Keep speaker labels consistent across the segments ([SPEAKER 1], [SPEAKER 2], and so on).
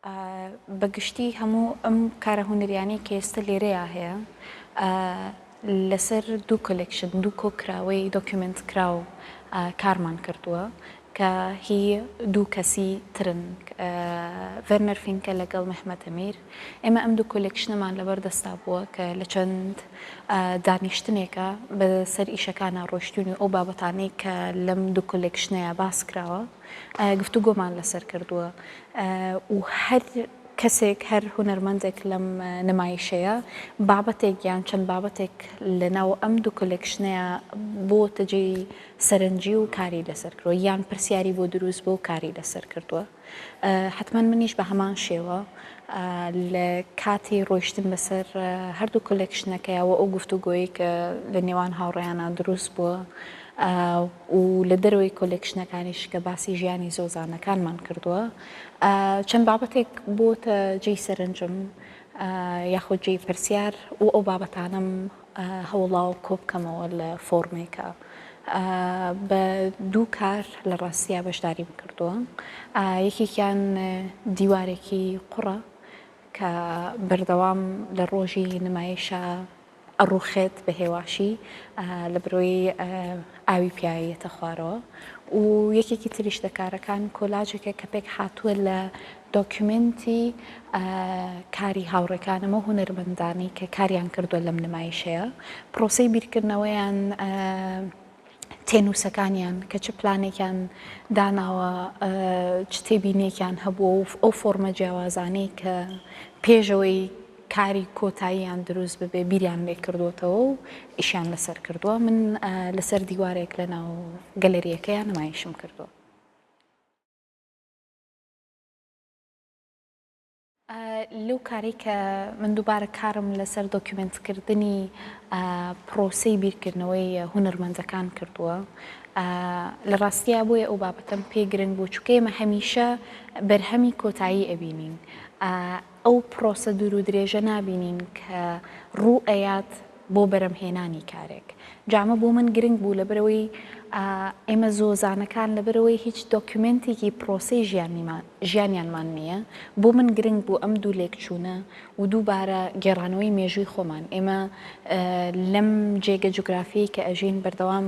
[SPEAKER 1] بە گشتی هەموو ئەم کارە هونەریانەی کە ئێستا لێرەیا هەیە لەسەر دوو collection، دوو کۆکراوەی document کراو کارمان کردووە کە هی دوو کەسی ترن، ڤێرنەر فینکە لەگەڵ مەهمەت ئەمیر. ئێمە ئەم دوو collection ەمان لەبەر دەستا بووە کە لە چەند دانیشتنێکا بە سەر ئیشەکانا ڕۆیشتوین و ئەو بابەتانەی کە لەم دوو collection ەیا باس کراوە گفتوگۆمان لەسەر کردووە و هەر کەسێک هەر هونەرمەندێک لەم نمایشەیە بابەتێک یان چەند بابەتێک لە ناو ئەم دوو collection ەیا بۆتە جێی سەرنجی و کاری لەسەر کردووە یان پرسیاری بۆ دروست بووە و کاری لەسەر کردووە. حەتمەن منیش بە هەمان شێوە لە کاتی ڕۆیشتن بەسەر هەردوو collection ەکەیا و ئەو گفتوگۆیەی کە لە نێوان هاوڕێیانا دروست بووە و لە دەرەوەی collection ەکانیش کە باسی ژیانی زۆزانەکانمان کردووە چەند بابەتێک بۆتە جێی سەرنجم یاخود جێی پرسیار و ئەو بابەتانەم هەوڵاوە کۆبکەمەوە لە فۆرمێکا بە دوو کار لە ڕاستیا بەشداریم کردووە یەکێکیان دیوارێکی قوڕە کە بەردەوام لە ڕۆژی نمایشا ئەڕوخێت بە هێواشی لە برۆی ئاوی پیایەتە خوارەوە و یەکێکی تریش لە کارەکان کۆلاجێکە کە پێک هاتووە لە دۆکیومێنتی کاری هاوڕێکانم و هونەرمەندانی کە کاریان کردووە لەم نمایشەیە، پرۆسەی بیرکردنەوەیان، تێنووسەکانیان کە چ پلانێکیان داناوە، چ تێبینیەکیان هەبووە و ئەو فۆرمە جیاوازانەی کە پێشەوەی کاری کۆتاییان دروست ببێ بیریان لێ کردووەتەوە و ئیشیان لەسەر کردووە. من لەسەر دیوارێک لەناو گەلەرییەکەیان نمایشم کردووە. لەو کارەی کە من دووبارە کارم لەسەر دۆکیومێنتکردنی پرۆسەی بیرکردنەوەی هونەرمەندەکان کردووە، لە ڕاستیا بۆیە ئەو بابەتەم پێ گرنگ بوو، چونکە ئێمە هەمیشە بەرهەمی کۆتایی ئەبینین، ئەو پرۆسە دوور و درێژە نابینین کە ڕوو ئەیات بۆ بەرەمهێنانی کارێک. جا ئەمە بۆ من گرنگ بوو لەبەرئەوەی ئێمە زۆزانەکان لەبەرئەوەی هیچ دۆکیومێنتێکی پرۆسەی ژیانیمان ژیانیانمان نییە، بۆ من گرنگ بوو ئەم دوو لێکچوونە و دووبارە گێڕانەوەی مێژووی خۆمان. ئێمە لەم جێگە جوگرافیەی کە ئەژین بەردەوام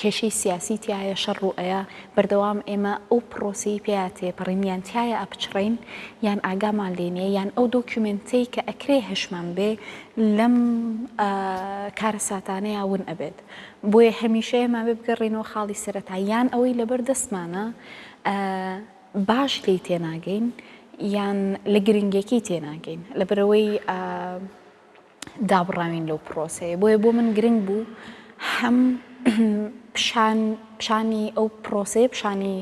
[SPEAKER 1] کێشەی سیاسی تیایە، شەڕ ڕووئەیا، بەردەوام ئێمە ئەو پرۆسەی پێیا تێپەڕین یان تیایا ئەپچڕێین یان ئاگامان لێ نییە یان ئەو دۆکیومێنتەی کە ئەکرێ هەشمان بێ لەم کارەساتانەیا ون ئەبێت. بۆیە هەمیشە ئێمە ئەبێ بگەڕێینەوە خاڵی سەرەتا یان ئەوەی لەبەر دەستمانە باش لێی تێناگەین یان لە گرنگیەکەی تێناگەین لەبەرئەوەی دابڕاوین لەو پرۆسەیە. بۆیە بۆ من گرنگ بوو هەم پیشان پیشانی ئەو پرۆسەیە پیشانی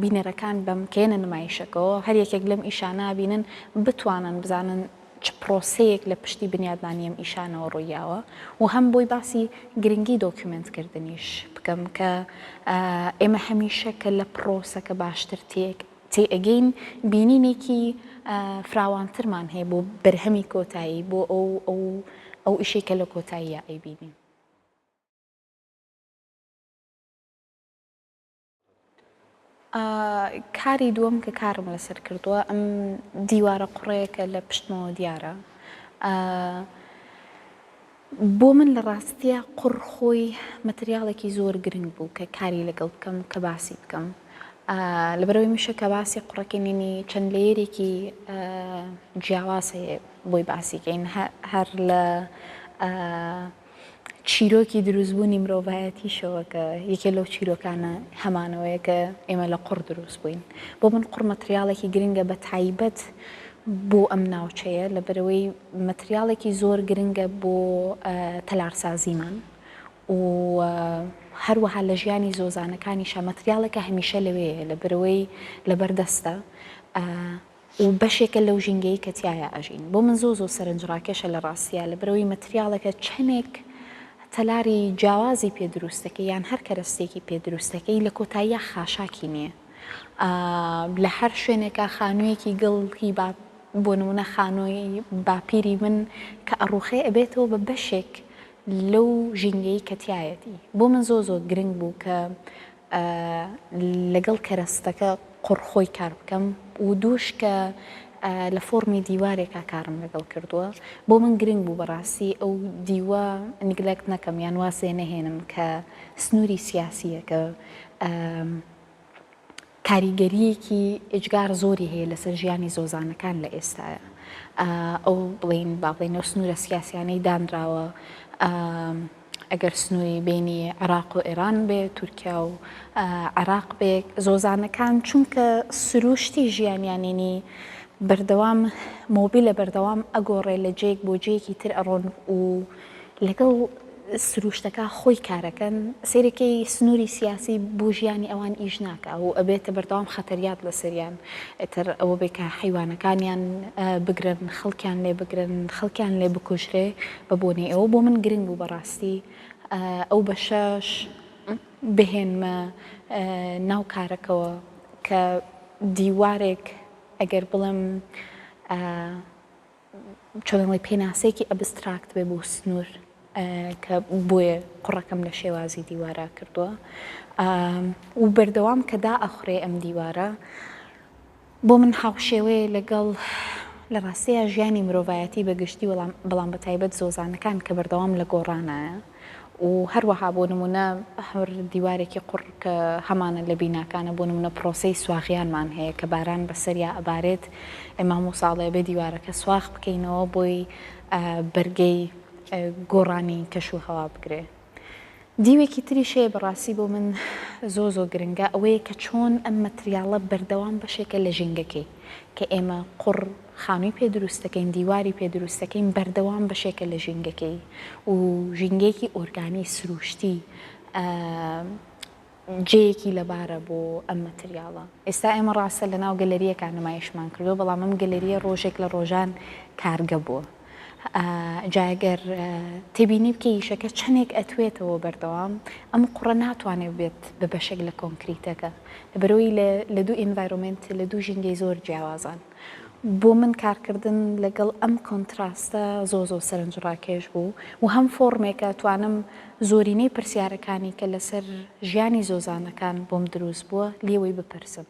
[SPEAKER 1] بینەرەکان بەم کە یەنە نمایشەکەوە هەر یەکێک لەم ئیشانە بینن بتوانن بزانن چ پرۆسەیەک لە پشتی بنیادنانی ئەم ئیشانەوە ڕوویاوە و هەم بۆی باسی گرنگی دۆکیومێنت کردنیش بکەم کە ئێمە هەمیشە کە لە پرۆسەکە باشتر تێک تێئەگەین بینینێکی فراوانترمان هەیە بۆ بەرهەمی کۆتایی بۆ ئەو ئەو ئەو ئیشەی کە لە کۆتاییا ئەیبینین. کاری دووەم کە کارم لەسەر کردووە ئەم دیوارە قوڕەیە کە لە پشتمەوە دیارە. بۆ من لە ڕاستیا قوڕ خۆی مەتریاڵێکی زۆر گرنگ بوو کە کاری لەگەڵ بکەم کە باسی بکەم. لەبەرئەوەی میشە کە باسی قوڕەکەی نینی چەند layer ێکی جیاواز هەیە بۆی باسی کەین هەر لە چیرۆکی دروستبوونی مرۆڤایەتیشەوە کە یەکێ لەو چیرۆکانە هەمانەوەیە کە ئێمە لە قوڕ دروست بووین. بۆ من قوڕ مەتریاڵێکی گرنگە بە تایبەت بۆ ئەم ناوچەیە لەبەرئەوەی مەتریاڵێکی زۆر گرنگە بۆ تەلارسازیمان و هەروەها لە ژیانی زۆزانەکانیشا مەتریاڵێکە هەمیشە لەوێیە لەبەرئەوەی لەبەردەستە و بەشێکە لەو ژینگەی کە تیایا ئەژین. بۆ من زۆر زۆر سەرنجڕاکێشە لە ڕاستیا لەبەرئەوەی مەتریاڵێکە چەنێک تەلاری جیاوازی پێ دروست دەکەی یان هەر کەرەستەیەکی پێ دروست دەکەی لە کۆتاییا خاشاکی نییە لە هەر شوێنێکا خانوویەکی گڵ هی با بۆ نمونە خانووی باپیری من کە ئەڕوخێ ئەبێتەوە بە بەشێک لەو ژینگەی کە تیایەتی بۆ من زۆر زۆر گرنگ بوو کە لەگەڵ کەرەستەکە. قوڕ خۆی کار بکەم و دووش کە لە فۆڕمی دیوارێکا کارم لەگەڵ کردووە بۆ من گرنگ بوو بەڕاستی ئەو دیوە neglect نەکەم یان واز لێ نەهێنم کە سنووری سیاسییە کە کاریگەرییەکی ئێجگار زۆری هەیە لەسەر ژیانی زۆزانەکان لە ئێستایا ئەو بڵێین با بڵێین ئەو سنوورە سیاسیانەی دانراوە ئەگەر سنووری بینی عێراق و ئێران بێ تورکیا و عێراق بێ زۆزانەکان چونکە سروشتی ژیانیانینی بەردەوام مۆبیلە بەردەوام ئەگۆڕێ لە جێیەک بۆ جێیەکی تر ئەڕۆن و لەگەڵ سروشتەکە خۆی کارەکەن، سەیرەکەی سنوری سیاسی بۆ ژیانی ئەوان ئیش ناکا و ئەبێتە بەردەوام خەتەریات لەسەریان، ئیتر ئەوە بێ کە حەیوانەکانیان بگرن، خەڵکیان لێ بگرن، خەڵکیان لێ بکوژرێ بە بۆنەی ئەوە بۆ من گرنگ بوو بەڕاستی ئەو بەشەش بهێنمە ناو کارەکەوە کە دیوارێک ئەگەر بڵێم چۆن ئەڵێی پێناسەیەکی abstract بێ بۆ سنوور کە بۆیە قوڕەکەم لە شێوازی دیوارا کردووە و بەردەوام کە دائەخورێ ئەم دیوارە بۆ من هاوشێوەیە لەگەڵ لە ڕاستەیە ژیانی مرۆڤایەتی بە گشتی بەڵام بە تایبەت زۆزانەکان کە بەردەوام لە گۆڕانایە و هەروەها بۆ نموونە هەر دیوارێکی قوڕ کە هەمانە لە بیناکانە بۆ نموونە پرۆسەی سواغیانمان هەیە کە باران بەسەریا ئەبارێت ئێمە هەموو ساڵێ ئەبێ دیوارەکە سواغ بکەینەوە بۆی بەرگەی گۆڕانی کەش و هەوا بگرێ. دیوێکی تریش هەیە بەڕاستی بۆ من زۆر زۆر گرنگە ئەوەیە کە چۆن ئەم مەتریاڵە بەردەوام بەشێکە لە ژینگەکەی کە ئێمە قوڕ خانووی پێ دروست دەکەین، دیواری پێ دروست دەکەین، بەردەوام بەشێکە لە ژینگەکەی و ژینگەیەکی ئۆرگانی سروشتی جێیەکی لەبارە بۆ ئەم مەتریاڵە. ئێستا ئێمە ڕاستە لەناو گەلەرییەکا نمایشمان کردووە، بەڵام ئەم گەلەرییە ڕۆژێک لە ڕۆژان کارگە بووە. جا گەر تێبینی بکەی ئیشەکە چەندێک ئەتوێتەوە بەردەوام ئەم قوڕە ناتوانێت بێت بە بەشێک لە کۆنکریتەکە لەبەرئەوەی لە دوو environment لە دوو ژینگەی زۆر جیاوازان. بۆ من کارکردن لەگەڵ ئەم contrast ە زۆر زۆر سەرنجڕاکێش بوو و هەم فۆرمێکە توانم زۆرینەی پرسیارەکانی کە لەسەر ژیانی زۆزانەکان بۆم دروست بووە لێوەی بپرسم.